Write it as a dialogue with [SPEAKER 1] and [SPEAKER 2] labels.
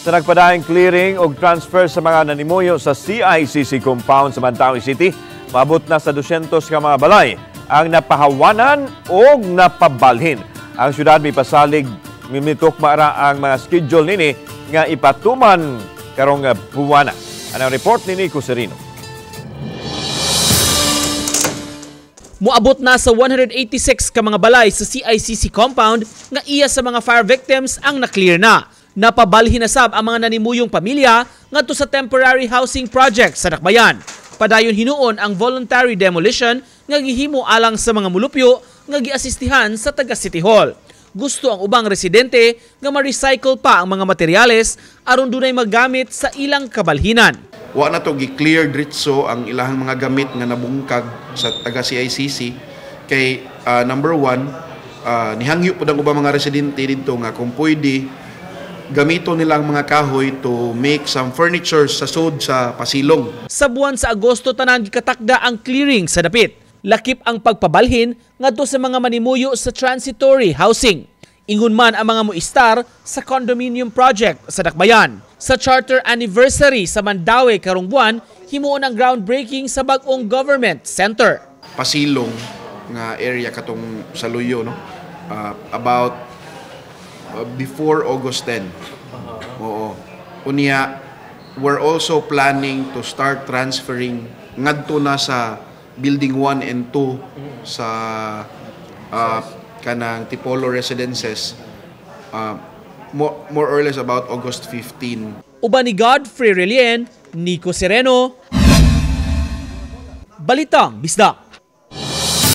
[SPEAKER 1] Sa nagpadayong clearing og transfer sa mga nanimuyo sa CICC compound sa Mandaue City, maabot na sa 200 ka mga balay ang napahawanan o napabalhin. Ang syudad mipasalig mimitukma ra ang mga schedule nini nga ipatuman karong buwana. Anang report ni Nico Serino.
[SPEAKER 2] Muabot na sa 186 ka mga balay sa CICC compound nga iya sa mga fire victims ang na-clear na. Napabalhin na sab ang mga nanimuyong pamilya ngadto sa temporary housing project sa Dakbayan. Padayon hinuon ang voluntary demolition nga gihimo alang sa mga mulupyo nga giasistihan sa taga City Hall. Gusto ang ubang residente nga ma-recycle pa ang mga materyales aron dunay magamit sa ilang kabalhinan.
[SPEAKER 3] Wa na to gi-clear diretso ang ilahang mga gamit nga nabungkag sa taga CICC kay number one, nihangyo pud ang ubang mga residente didto nga kung pwede gamito nila ang mga kahoy to make some furniture sa sud sa pasilong.
[SPEAKER 2] Sa buwan sa Agosto tanan gikatakda ang clearing sa dapit. Lakip ang pagpabalhin ngadto sa mga manimuyo sa transitory housing. Ingon man ang mga muistar sa condominium project sa Dakbayan. Sa charter anniversary sa Mandaue karong buwan, himuon ang groundbreaking sa bag-ong government center.
[SPEAKER 3] Pasilong nga area katong sa Luyo, no? About before August 10. Oo. Unya, we're also planning to start transferring ngadto na sa building 1 and 2 sa kanang Tipolo Residences, more or less about August 15.
[SPEAKER 2] Uban ni Godfrey Relien, Nico Sereno, Balitang Bisdak.